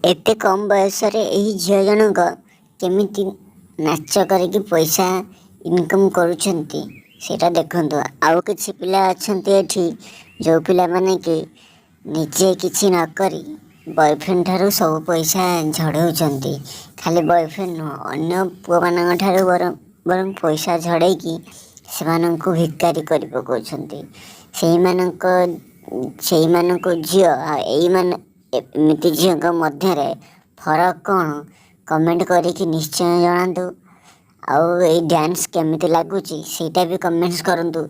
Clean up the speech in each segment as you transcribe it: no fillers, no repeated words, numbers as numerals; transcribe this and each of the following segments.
ଏତେ କମ୍ ବୟସରେ ଏହି ଝିଅ ଜଣକ କେମିତି ନାଚ କରିକି ପଇସା ଇନକମ୍ କରୁଛନ୍ତି, ସେଇଟା ଦେଖନ୍ତୁ। ଆଉ କିଛି ପିଲା ଅଛନ୍ତି ଏଠି, ଯେଉଁ ପିଲାମାନେ କି ନିଜେ କିଛି ନ କରି ବୟଫ୍ରେଣ୍ଡ ଠାରୁ ସବୁ ପଇସା ଝଡ଼ଉଛନ୍ତି। ଖାଲି ବୟଫ୍ରେଣ୍ଡ ନୁହଁ, ଅନ୍ୟ ପୁଅମାନଙ୍କ ଠାରୁ ବରଂ ବରଂ ପଇସା ଝଡ଼େଇକି ସେମାନଙ୍କୁ ଭିକାରୀ କରି ପକାଉଛନ୍ତି। ସେଇମାନଙ୍କୁ ଝିଅ ଆଉ ଏଇମାନେ ଏମିତି ଝିଅଙ୍କ ମଧ୍ୟରେ ଫରକ କ'ଣ, କମେଣ୍ଟ କରିକି ନିଶ୍ଚୟ ଜଣାନ୍ତୁ। ଆଉ ଏଇ ଡ୍ୟାନ୍ସ କେମିତି ଲାଗୁଛି, ସେଇଟା ବି କମେଣ୍ଟସ୍ କରନ୍ତୁ।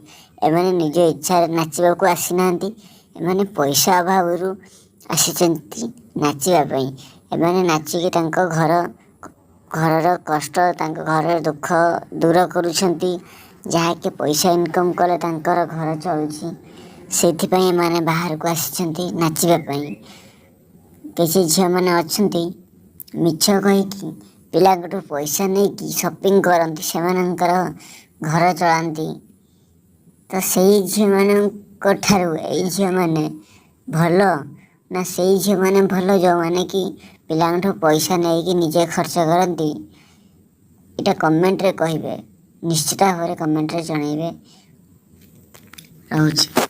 ଏମାନେ ନିଜ ଇଚ୍ଛାରେ ନାଚିବାକୁ ଆସିନାହାନ୍ତି, ଏମାନେ ପଇସା ଅଭାବରୁ ଆସିଛନ୍ତି ନାଚିବା ପାଇଁ। ଏମାନେ ନାଚିକି ତାଙ୍କ ଘରର କଷ୍ଟ, ତାଙ୍କ ଘରର ଦୁଃଖ ଦୂର କରୁଛନ୍ତି। ଯାହାକି ପଇସା ଇନକମ୍ କଲେ ତାଙ୍କର ଘର ଚଳୁଛି। ସେଇଥିପାଇଁ ଏମାନେ ବାହାରକୁ ଆସିଛନ୍ତି ନାଚିବା ପାଇଁ। କିଛି ଝିଅମାନେ ଅଛନ୍ତି, ମିଛ କହିକି ପିଲାଙ୍କଠୁ ପଇସା ନେଇକି ସପିଂ କରନ୍ତି, ସେମାନଙ୍କର ଘର ଚଳାନ୍ତି। ତ ସେଇ ଝିଅମାନଙ୍କ ଠାରୁ ଏଇ ଝିଅମାନେ ଭଲ ନା ସେଇ ଝିଅମାନେ ଭଲ, ଯେଉଁମାନେ କି ପିଲାଙ୍କଠୁ ପଇସା ନେଇକି ନିଜେ ଖର୍ଚ୍ଚ କରନ୍ତି? ଏଇଟା କମେଣ୍ଟରେ କହିବେ, ନିଶ୍ଚିତ ଭାବରେ କମେଣ୍ଟରେ ଜଣାଇବେ। ରହୁଛି।